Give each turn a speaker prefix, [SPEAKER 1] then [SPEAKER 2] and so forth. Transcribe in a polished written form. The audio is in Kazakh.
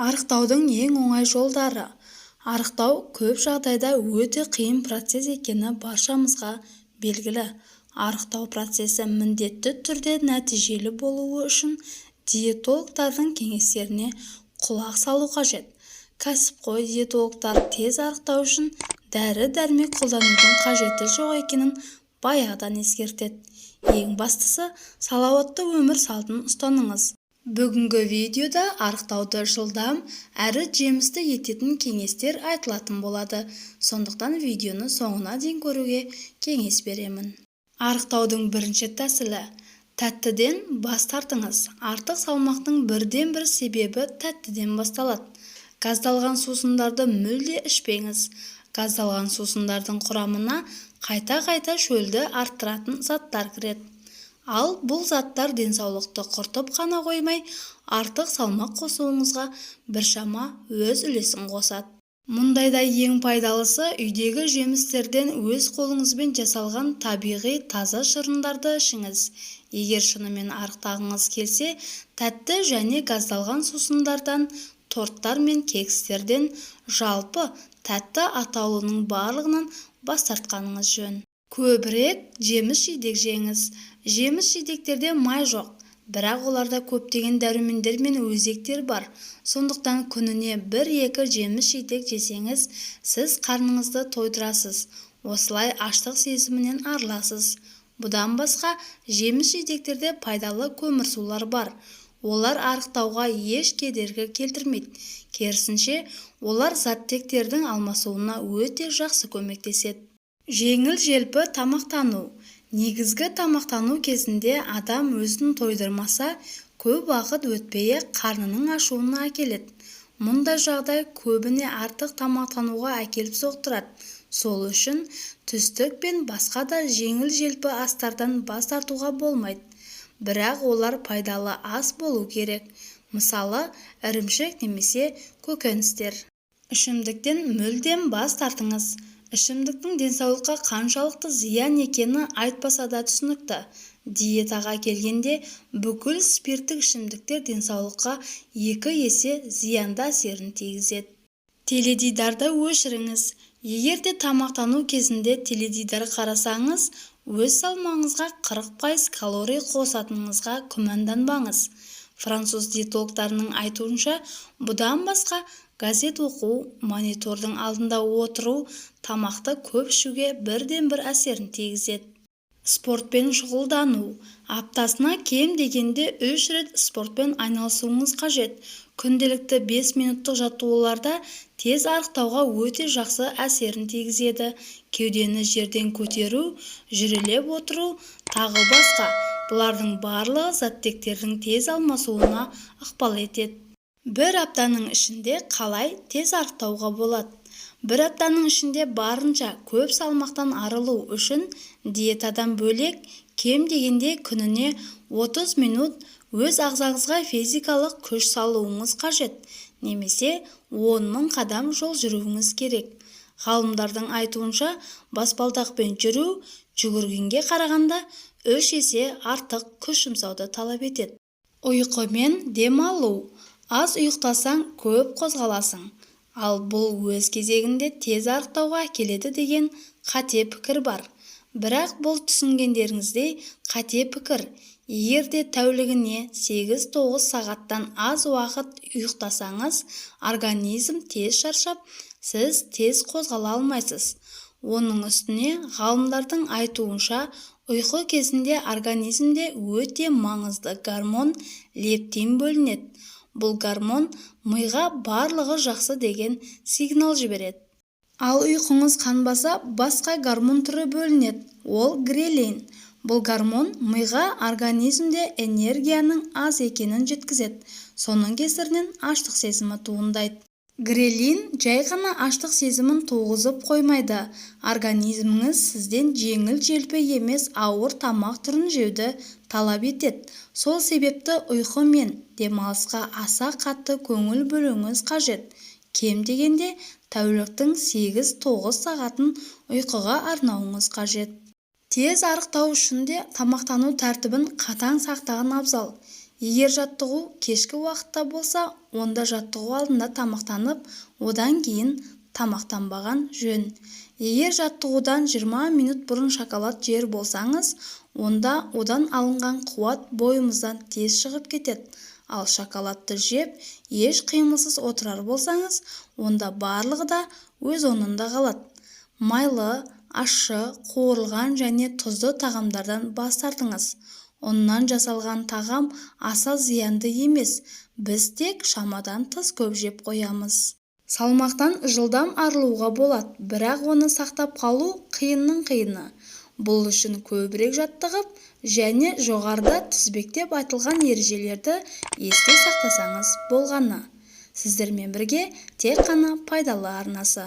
[SPEAKER 1] Арықтаудың ең оңай жолдары. Арықтау көп жағдайда өте қиын процесс екені баршамызға белгілі. Арықтау процесі міндетті түрде нәтижелі болуы үшін диетологтардың кеңестеріне құлақ салу қажет. Кәсіпқой диетологтар тез арықтау үшін дәрі-дәрмек қолданудың қажеті жоқ екенін баяғыдан ескертеді. Ең бастысы, салауатты өмір салтын ұстаныңыз. Бүгінгі видеода арықтауды жылдам әрі жемісті ететін кеңестер айтылатын болады. Сондықтан видеоны соңына дейін көруге кеңес беремін. Арықтаудың бірінші тәсілі: тәттіден бас тартыңыз. Артық салмақтың бірден-бір себебі тәттіден басталады. Газдалған сусындарды мүлде ішпеңіз. Газдалған сусындардың құрамына қайта-қайта шөлді арттыратын заттар кіреді. Ал бұл заттар денсаулықты құртып қана қоймай, артық салмақ қосуыңызға біршама өз үлесін қосады. Мұндайда ең пайдалысы үйдегі жемістерден өз қолыңызбен жасалған табиғи таза шырындарды ішіңіз. Егер шынымен арықтағыңыз келсе, тәтті және газдалған сусындардан, торттар мен кекстерден, жалпы тәтті атаулының барлығынан бас тартқаныңыз жөн. Көбірек жеміс-жидек жеңіз. Жеміс-жидектерде май жоқ, бірақ оларда көптеген дәрумендер мен өзектер бар. Сондықтан күніне бір-екі жеміс-жидек жесеңіз, сіз қарныңызды тойдырасыз, осылай аштық сезімінен арыласыз. Бұдан басқа, жеміс-жидектерде пайдалы көмірсулар бар. Олар арықтауға еш кедергі келтірмейді. Керісінше, олар заттектердің алмасуына өте жақсы көмектеседі. Жеңіл-желпі тамақтану. Негізгі тамақтану кезінде адам өзін тойдырмаса, көп уақыт өтпей-ақ қарнының ашуына әкеледі. Мұндай жағдай көбіне артық тамақтануға әкеліп соқтырады. Сол үшін түстік пен басқа да жеңіл-желпі астардан бас тартуға болмайды. Бірақ олар пайдалы ас болу керек. Мысалы, ірімшік немесе көкөністер. Ішімдіктен мүлдем бас тартыңыз. Ішімдіктің денсаулыққа қаншалықты зиян екені айтпаса да түсінікті. Диетаға келгенде, бүкіл спирттік ішімдіктер денсаулыққа екі есе зиянды әсерін тигізеді. Теледидарды өшіріңіз. Егер де тамақтану кезінде теледидар қарасаңыз, өз салмағыңызға 40% калорий қосатыныңызға күмәнданбаңыз. Француз диетологтарының айтуынша, бұдан басқа газет оқу, монитордың алдында отыру тамақты көп ішуге бірден-бір әсерін тигізеді. Спортпен шұғылдану. Аптасына кем дегенде 3 рет спортпен айналысуыңыз қажет. Күнделікті 5 минуттық жаттығуларда тез арықтауға өте жақсы әсерін тигізеді. Кеудені жерден көтеру, жүрелеп отыру, тағы басқа. Бұлардың барлығы заттектердің тез алмасуына ықпал етеді. Бір аптаның ішінде қалай тез арықтауға болады? Бір аптаның ішінде барынша көп салмақтан арылу үшін диетадан бөлек, кем дегенде күніне 30 минут өз ағзаңызға физикалық күш салуыңыз қажет немесе 10 мың қадам жол жүруіңіз керек. Ғалымдардың айтуынша, баспалдақпен жүру жүгіргенге қарағанда 3 есе артық күш жұмсауды талап етеді. Ұйқы мен демалу. Аз ұйықтасаң, көп қозғаласың. Ал бұл өз кезегінде тез арықтауға әкеледі деген қате пікір бар. Бірақ бұл, түсінгендеріңіздей, қате пікір. Егер де тәулігіне 8-9 сағаттан аз уақыт ұйықтасаңыз, организм тез шаршап, сіз тез қозғала алмайсыз. Оның үстіне, ғалымдардың айтуынша, ұйқы кезінде организмде өте маңызды гормон лептин бөлінеді. Бұл гормон миға барлығы жақсы деген сигнал жібереді. Ал ұйқыңыз қанбаса, басқа гормон түрі бөлінеді, ол грелин. Бұл гормон миға организмде энергияның аз екенін жеткізеді. Соның кесірінен аштық сезімі туындайды. Грелин жай ғана аштық сезімін туғызып қоймайды, организміңіз сізден жеңіл-желпі емес, ауыр тамақ түрін жеуді талап етеді. Сол себепті ұйқы мен демалысқа аса қатты көңіл бөлуіңіз қажет. Кем дегенде тәуліктің 8-9 сағатын ұйқыға арнауыңыз қажет. Тез арықтау үшін де тамақтану тәртібін қатаң сақтаған абзал. Егер жаттығу кешкі уақытта болса, онда жаттығу алдында тамақтанып, одан кейін тамақтанбаған жөн. Егер жаттығудан 20 минут бұрын шоколад жер болсаңыз, онда одан алынған қуат бойымыздан тез шығып кетеді. Ал шоколадты жеп, еш қимылсыз отырар болсаңыз, онда барлығы да өз орнында қалады. Майлы, ащы, қуырылған және тұзды тағамдардан бас тартыңыз. Ұннан жасалған тағам аса зиянды емес, біз тек шамадан тыс көп жеп қоямыз. Салмақтан жылдам арылуға болады, бірақ оны сақтап қалу қиынның қиыны. Бұл үшін көбірек жаттығып және жоғарыда тізбектеп айтылған ережелерді есте сақтасаңыз болғаны. Сіздермен бірге тек қана пайдалы арнасы.